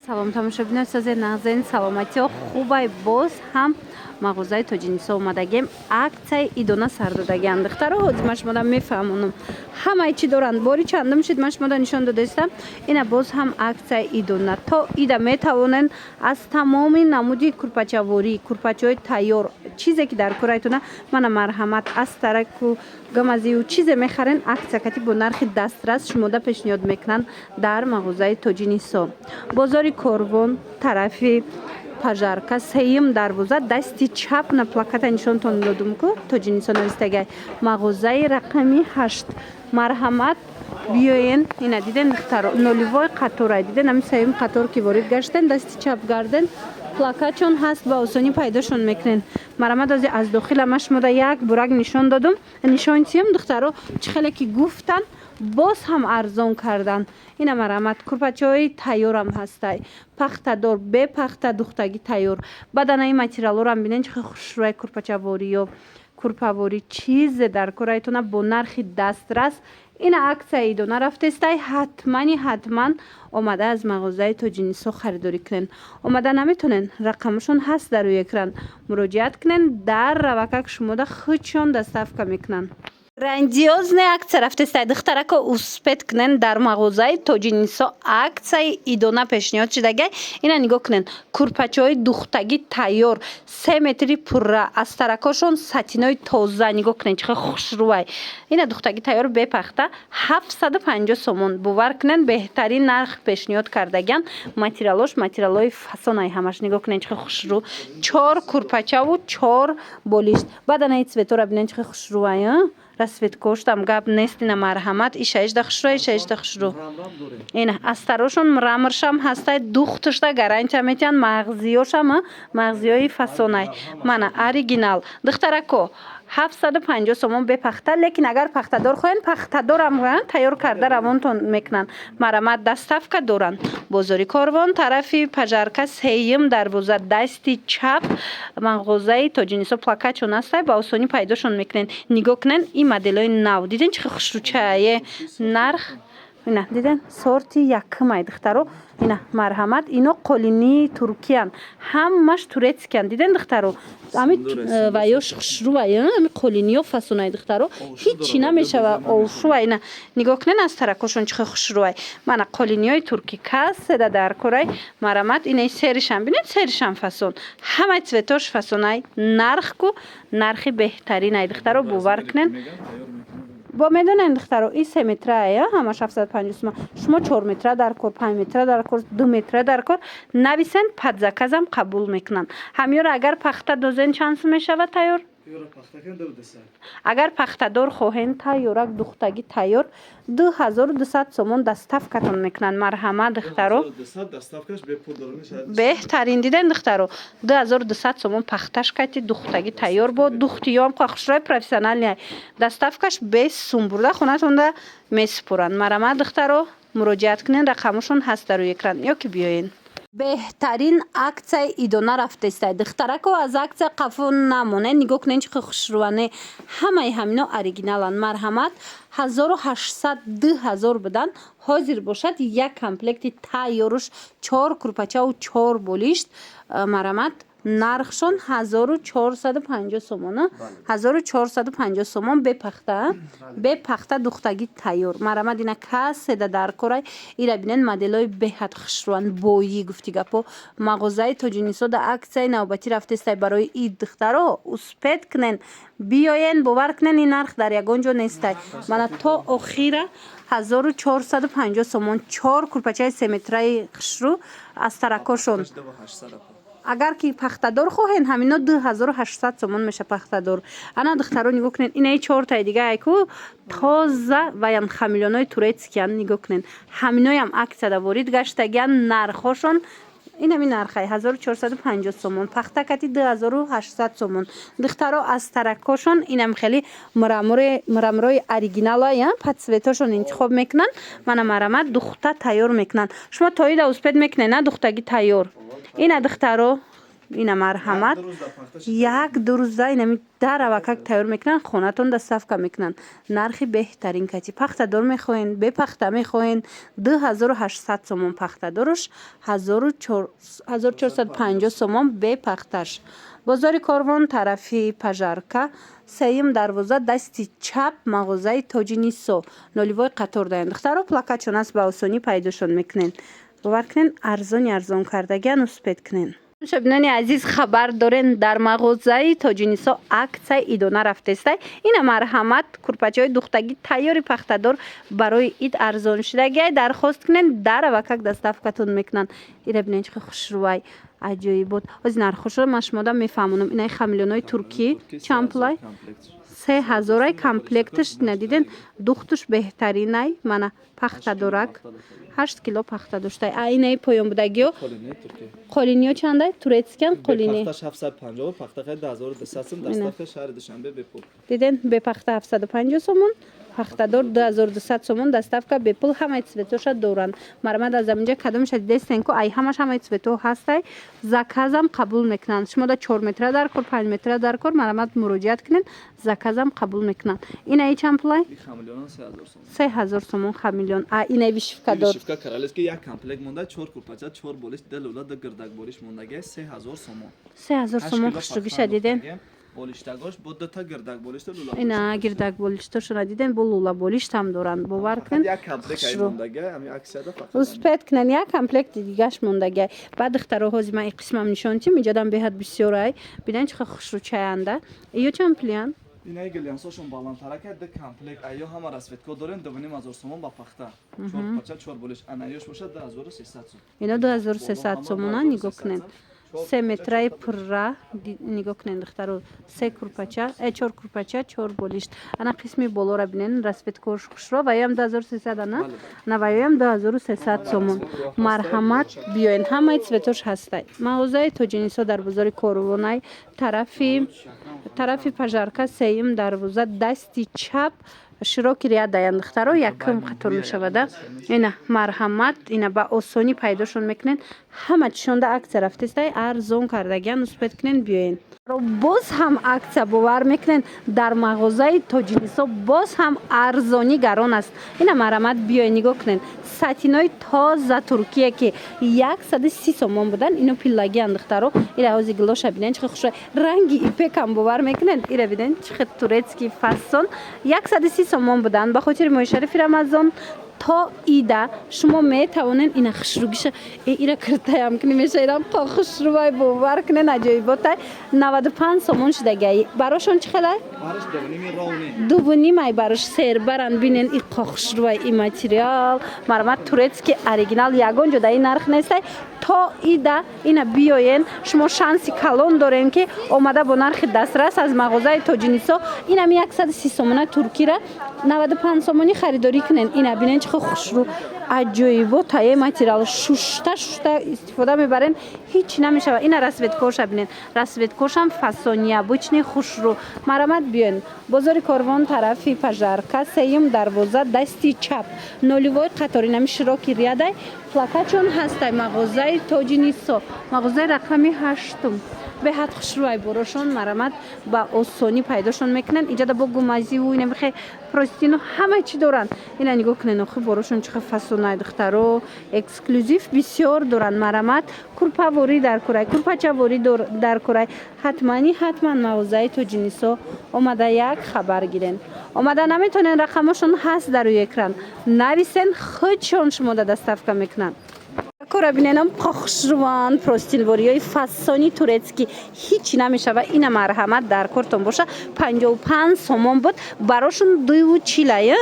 Салом, тамошобинони сози нағзен, саломатиҳо хубай. Боз ҳам мағозаи Тоҷинисо омадагем. Аксияи идона сар додагиам, духтаро. Ҳозир ман шумода мефаҳмонам, ҳамаи чӣ доранд. Бори чандум шуд, ман шумода нишон додаистам. Ина боз ҳам аксияи идона. То ида метавонен аз тамоми намуди курпачаворӣ, курпачаҳои тайёр, чизе ки дар корайтона, мана, марҳамат, астараку гамазию чизе мехарен, аксия кати бо нархи дастрас шумода пешниҳод мекунанд дар мағозаи Тоҷинисо. Бозори Корвон, тарафи Пожарка, сеюм дарвоза, дасти чап. На плаката нишонтон додум ку, Тоҷинисо навистагай, мағозаи рақами 8. Марҳамат, биёен. Ина диден, духтаро, нулевой қаторай, диден? Ами сеюм қатор ки ворид гаштен, дасти чап гарден, плакатшон ҳаст, ба осонӣ пайдошон мекунен. Марҳамат, ози аз дохила ма шумода як бурак нишон додум, нишон тиём, духтаро, чӣ хеле ки гуфтан, боз ҳам арзон кардан. Ина, марҳамат, курпачаҳои тайёрам ҳастай, пахтадор, бепахта, духтагӣ тайёр. Баъд ана ин материалҳоам бинен, чӣ хел хушрӯяй. Курпачавориё, курпаворӣ, чизе дар корайтона бо нархи дастрас. Ина аксияи идона рафтестай. Ҳатмани ҳатман омада аз мағозаи Тоҷинисо харидорӣ кунен. Омада наметонен, рақамашон ҳаст дар рӯи экран, муроҷиат кунен, дар равакак шумода худшон доставка мекунанд. Грандиозная акция рафтестай, духтарако, успеть кунен. Дар мағозаи Тоҷинисо аксияи идона пешниҳод шудагай. Ина нигоҳ кунен, курпачаҳои духтагӣ тайёр, 3 метри пурра, астаракошон сатинои тоза. Нигоҳ кунен, чӣ хел хушрӯвай. Ина духтагӣ тайёр, бепахта, 750 сомон. Бовар кунен, беҳтарин нарх пешниҳод кардагиан. Материалош материалҳои фасонай ҳамаш. Нигоҳ кунен, чӣ хел хушрӯ: чор курпачаву чор болишт. Баъд анаи цветора бинен, чӣ хел хушрӯвай. Расцветкоштам гап нест. Ина, марҳамат, ишаишда хушрӯ, ишаишда хушрӯ. Ина астарошон мраморшам ҳастай, духтушта гарантия метиҳанд. Мағзиёшам мағзиёи фасонай, мана, оригинал. Духтарако, 750 сомон бепахта, лекин агар пахтадор хоҳед, пахтадорам тайёр карда равонтон мекунанд. Марҳамат, доставка доранд. Бозори Корвон, тарафи Пожарка, сеюм дарвоза, дасти чап, мағозаи Тоҷинисо. Плакатшон ҳастай, ба осонӣ пайдошон мекунед. Нигоҳ кунед, ин моделҳои нав, диден, чӣ хел хушрӯчае? Нарх ина диден, сорти якумай, духтаро. Ина, марҳамат, ино қолинии туркиян, ҳамаш турецкиян. Диден, духтаро, ами ваёш хушрӯвай, ами қолиниё фасонай, духтаро, ҳичи намешава, овшувай. Ина нигоҳ кунен, аз таракошон чӣ хел хушрӯвай. Мана қолиниёи туркӣ, каседа дар корай, марҳамат. Инаи серишам бинед, серишам фасон, ҳамаи цветош фасонай. Нарх ку нархи беҳтаринай, духтаро, бовар кунен. Бо медонед, духтаро, ин 3 метрае, ҳамаш 750 сомон. Шумо 4 метра дар кор, 5 метра дар кор, 2 метра дар кор, нависен, под заказам қабул мекунанд. Ҳамёро агар пахта дозен, чанд сум мешавад тайёр? Агар пахтадор хоҳен, тайёрак, духтагӣ тайёр, 2200 сомон, доставкатон мекунанд. Марҳамат, духтаро, беҳтарин. Диден, духтаро, 2200 сомон, пахташ кати, духтагӣ тайёр, бо духтиём хушрои профессиональный, доставкаш без сум, бурда хонатонда месупоранд. Марҳамат, духтаро, муроҷиат кунед, рақамашон ҳаст дар рӯи экран, ё ки биёен. Беҳтарин аксияи идона рафтестай, духтарако, аз аксия қафо намонед. Нигоҳ кунед, чӣ хел хушрӯване. Ҳамаи ҳамино оригиналанд. Марҳамат, 1800, 2000 буданд, ҳозир бошад як комплекти тайёруш, чор курпачаву чор болишт. Марҳамат, нархшон 1450 сомон, 1450 сомон, бепахта, бепахта, духтагӣ тайёр. Марҳамат, ина каседа дар корай, ира бинед, моделҳои беҳад хушрӯанд, боӣ гуфти гапо. Мағозаи Тоҷинисо да аксияи навбатӣ рафтестай барои ид. Духтаро, успеть кунен, биёен. Бовар кунен, ин нарх дар ягон ҷо нестай. Мана, то охира 1450 сомон, чор курпачаи 3 метраи хушрӯ аз таракошон. Агар ки пахтадор хоҳен, ҳамино 2800 сомон меша пахтадор. Ана, духтаро, нигоҳ кунед, инаи чортаи дига айку тоза ваян, хамелеонои турецкиян. Нигоҳ кунед, ҳаминоям аксияда ворид гаштагиян. Нархҳошон инами нархай: 1450 сомон, пахта кати 2800 сомон. Духтаро, аз тараккошон инам хеле мраморои оригиналая, под цветошон интихоб мекунанд. Мана, марҳамат, духта тайёр мекунанд. Шумо тоида успеть мекунед, на, духтагӣ тайёр. Ина, духтаро. Ина, марҳамат, як ду рӯза инами даравакак тайёр мекунанд, хонатон доставка мекунанд. Нархи беҳтарин кати. Пахтадор мехоҳен, бепахта мехоҳен, 2800 сомон пахтадоруш, 1450 сомон бепахташ. Бозори Корвон, тарафи Пожарка, сеюм дарвоза, дасти чап, мағозаи Тоҷи Нисо, нолевой қатор даем. Духтаро, плакатшон аст, ба осонӣ пайдошон мекунен. Бовар кунен, арзони арзон кардагиан, успеть кунен. Шобинони азиз, хабар дорен, дар мағозаи Тоҷинисо аксияи идона рафтестай. Ина, марҳамат, курпачаҳои духтагӣ тайёри пахтадор барои ид арзон шудагиай. Дархост кунен, даравакак доставкатон мекунанд. Ира бинен, чӣ хушрӯвай, аҷоибот. Ҳози нархошро ман шумода мефаҳмонам. Инаи хамелеонои туркӣ чанд пулай? 3000-ай комплекташ. Надиден, духтуш беҳтаринай. Мана, пахтадорак, 8 кило пахта доштай. А инаи поён будагиё, қолиниё чандай? Турецкиян қолини. Диден, бепахта 750 сомон, пахтадор 2200 сомон, доставка бепул. Ҳамаи цветоша доранд. Марҳамат, аз аминҷа кадомша дидестен ку, ай ҳамаш ҳамаи цвето ҳастай. Заказам қабул мекунанд. Шумо да 4 метра дар кор, 5 метра дар кор, марҳамат, муроҷиат кунед, заказам қабул мекунанд. Инаи чанд пулай? 3000 сомон хамелеон. А инаи вышивкадор? Вышивка королевский, як комплект монда, чор курпача, чор болиш, ду лула, ду гирдакбориш мондагия, 3000 сомон. 3000 сомон. Хушругиша диден? Болиштагош бо дута гирдак болишта, лула. Ина, гирдак болиштошона дидем, бо лула болиштам доранд. Бовар кунед. Як комплект ай мондага ами аксияда фақат. Успеть кунен, як комплекти дигаш мондага. Баъд, духтаро, ҳози ман и қисмам нишон тим. Иҷодам беҳад бисёрай. Бинен, чӣ хушрӯчаянда. Иё чанд пулиян? Инаи глянсошон баландтарака, ду комплект айё, ҳама расцветко дорем, 2500 сомон ба пахта, чор пача, чор болиш. Анаёш бошад 2300 сом. Ино 2300 сомона. Нигоҳ кунед, 3 метраи пурра. Нигоҳ кунед, духтаро, се курпача, чор курпача, чор болишт. Ана, қисми болора бинен, расцветкош хушро. Ваёам 2300, ана на, ваёам 2300 сомон. Марҳамат, биёен, ҳамаи цветош ҳастай. Мағозаи Тоҷинисо дар бозори Корвонай, тарафи Пожарка, сеюм дарвоза, дасти чап, широкий ряд даян. Духтаро, якум қатор мешавада. Ина, марҳамат, ина, ба осонӣ пайдошон мекунед. Ҳама чишонда аксия рафтестай, арзон кардагиан. Успеть кунен, биёен. Боз ҳам аксия, бовар мекунед, дар мағозаи Тоҷинисо боз ҳам арзонӣ гарон аст. Ина, марҳамат, биёен, нигоҳ кунед, сатинои тоза Туркия, ки 130 сомон будан, ино пиллагиан. Духтаро, ира ҳози гилоша бинен, чӣ хушро, ранги ипекам. Бовар мекунед, ира бинен, чӣ хел турецкий фасон. 130 сомон будан, ба хотири моҳи шарифи Рамазон то ида шумо метавонед. Ина, хушругиша, ира киртаям кунӣ меша, ирам то хушрувай. Бовар кунед, аҷоиботай. 95 сомон шудагай. Барошон чӣ хелай? Дувунимай барош сербаран. Бинен, и хушрувай, и материал, марҳамат, турецкий оригинал, ягон ҷо дар ин нарх нестай. То ида ина биёен, шумо шанси калон дорем, ки омада бо нархи дастрас аз мағозаи Тоҷинисо инами 130 сомона туркира 95 сомонӣ харидорӣ кунен. Ина бинен, чӣ хушрӯ, аҷоибо, тае материал, шушта шушта истифода мебарен, ҳеҷ намешава. Ина, расцветкоша бинен, расцветкошам фасони обычный, хушрӯ. Марҳамат, биёен, бозори Корвон, тарафи Пожарка, сеюм дарвоза, дасти чап, нолевой қатор, инами широкий рядай, плакатшон ҳастай. Мағозаи Тоҷинисо, мағозаи рақами ҳаштум. Беҳад хушрӯай борошон. Марҳамат, ба осонӣ пайдошон мекунанд. Иҷода бо гумазиву инамихе простину ҳама чӣ доранд. Ина нигоҳ кунед, охи борошон чӣ хел фасонай. Духтаро, эксклюзив бисёр доранд. Марҳамат, курпаворӣ дар курай, курпачаворӣ дар курай, ҳатмани ҳатман мағозаи Тоҷинисо омада як хабар гирен. Омада наметонен, рақамошон ҳаст дар рӯи экран, нависен, худшон шумода доставка мекунанд. Кора биненам, хушрӯван, простынвориҳои фасони турецкий, ҳеҷ намешава. Ина, марҳамат, дар кортон боша. 55 сомон буд, барошон дуву чилай.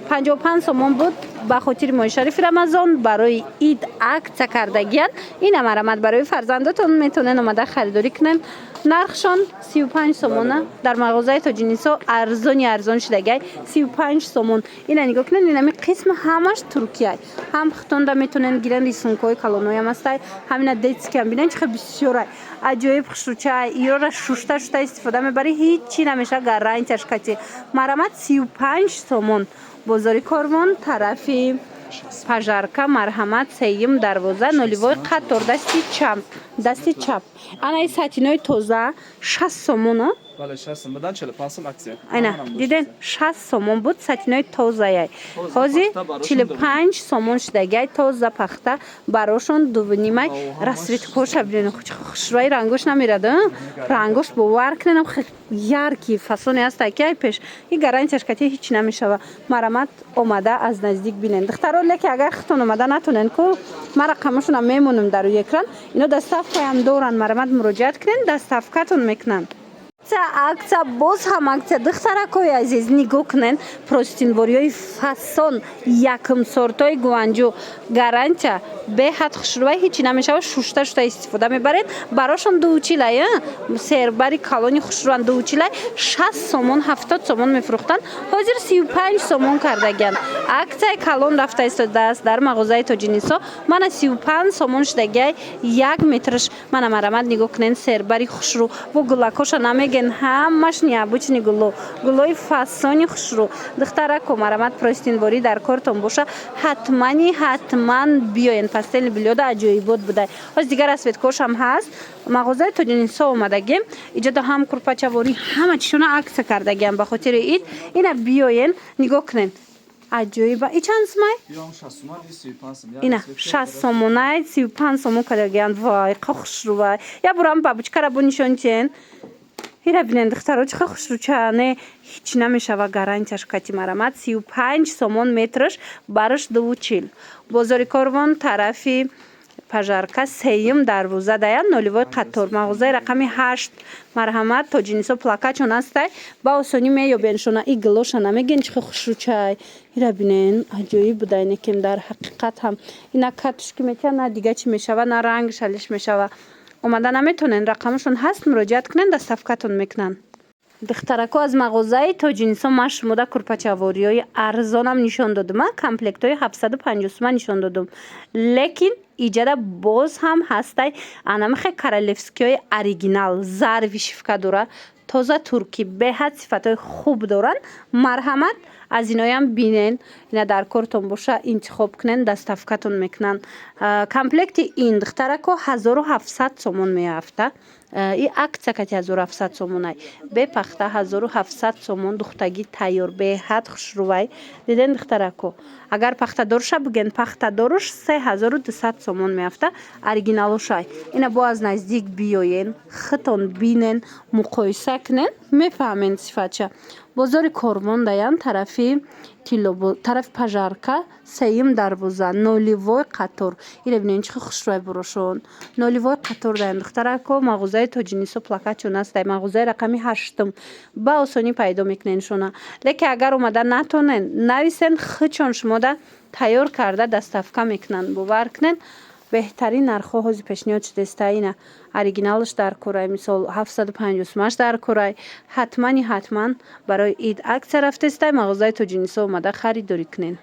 55 сомон буд, ба хотири моҳи шарифи Рамазон барои ид аксия кардагиян. Ина, марҳамат, барои фарзандотон метавонен омада харидорӣ кунен. Нархшон 35 сомона. Дар мағозаи Тоҷинисо арзони арзон шудагай, 35 сомон. Ина нигоҳ кунед, инами қисм ҳамаш туркияй. Ҳам хитонда метавонен гирен, рисункҳои калоноям ҳастай. Ҳамина детскиям бинен, чӣ хел бисёрай, аҷоиб хушрӯчай. Иёра шушта шушта истифода мебарӣ, ҳеҷ намеша, гарантияш кати. Марҳамат, 35 сомон. Бозори Корвон, тарафи Пожарка, марҳамат, сеюм дарвоза, нулевой қатор, дасти чап, дасти чап. Анаи сатинои тоза 60 сомон, а? Бале, 60 сом будан, 45 сом акция. Айна диден, 60 сомон буд сатинои тозаяй, ҳозир 45 сомон шудагиай. Тоза пахта барошон дувнимай. Расцветкоша бинен, хушрӯи, рангош намерад, рангош, бовар куненам, яркий, фасоне аста, ки ай пеш и гарантияш кати ҳеҷ намешава. Марамат, омада аз наздик бинен, духтаро. Леки агар худтон омада натонен ку, ман рақамошонам мемонам дар рӯи экран. Ино доставкаям доранд, марамат, муроҷиат кунен, доставкатон мекунанд. Акция, акция, боз ҳам акция. Духтаракои азиз, нигоҳ кунен, простынвориҳои фасон, якум сортҳои Гуанҷу, гарантия, беҳад хушрӯва, ҳечи намешава, шушта шуста истифода мебаред. Барошон дучилай сербари калони хушрӯан, дучилай 60 сомон, 70 сомон мефурӯхтанд, ҳозир 35 сомон кардагианд. Акцияи калон рафта истодааст дар мағозаи Тоҷинисо. Мана, 35 сомон шудагиай як метрш. Мана, марамат, нигоҳ кунен, сербари хушрӯ, бо гулакоша намеген, ҳамаш необычный гуло, гулои фасони хушрӯ. Духтарако, марамат, простынворӣ дар кортон боша, ҳатмани ҳатман биёен. Постельный бельёда аҷоибот будай. Ҳоз дигар расцветкошам ҳаст. Мағозаи Тоҷинисо омадагем, иҷода ҳам курпачаворӣ, ҳама чишона акция кардагиам ба хотири ид. Ина биёен, нигоҳ кунен, аҷоиба. И чанд сумай? Ина 60 сомонай, 35 сомон кардагиам. Вай, қа хушрӯвай! Я бурам бабочкара бо нишон тиен. Ира бинен, духтаро, чӣ хушрӯча! Не, ҳеҷ намешава, гарантияш кати. Марамат, 35 сомон метрш, бараш дуву чил. Бозори Корвон, тарафи Пожарка, сеюм дарвоза даян, нулевой қатор, мағозаи рақами 8. Марҳамат, Тоҷинисо плакатчон ҳастай, ба осонӣ меёбен шона. И гилоша намеген, чӣ хушрӯчай! Ира бинен, аҷоиб будай. Некем дар ҳақиқат ҳам ина катушки метия, на дига чӣ мешава, на ранг шалиш мешава. Омада наметонен, рақамашон ҳаст, муроҷиат кунен, доставкатон мекунанд. Духтарако, аз мағозаи Тоҷинисо ман шумода курпачавориҳои арзонам нишон додум, комплектҳои 750 сума нишон додум, лекин иҷада боз ҳам ҳастай анамихе королевскиҳои оригинал, зар, вышивка дора, тоза туркӣ, беҳад сифатҳои хуб доранд. Марҳамат, аз иноям бинен. Ина дар кортон боша, интихоб кунен, доставкатон мекунанд. Комплекти ин, духтарако, 1700 сомон меафта. И акция кати 1700 сомонай, бепахта 1700 сомон, духтагӣ тайёр, беҳад хушрӯвай. Диден, духтарако? Агар пахтадорша буген, пахтадоруш 3200 сомон меафта, оригиналошай. Ина бо аз наздик биёен, хитон бинен, муқоиса кунен, мефаҳмен сифатша. Бозори Корвон даян, тарафи тарафи Пожарка, сеюм дарвоза, нулевой қатор. Ира бинен, чӣ хушрӯй бурошон. Нулевой қатор даян, духтарако. Мағозаи Тоҷинисо плакатчон ҳастай, мағозаи рақами ҳаштум, ба осонӣ пайдо мекунен шуна. Лекин агар омада натонен, нависен, хичон шумода тайёр карда доставка мекунанд. Бовар кунен, беҳтарин нархҳо ҳозир пешниҳод шудааста. Ина оригиналаш дар курай, мисол, 750 сумаш дар курай. Ҳатмани ҳатман барои ид акция рафтестай, мағозаи Тоҷинисо омада харидорӣ кунен.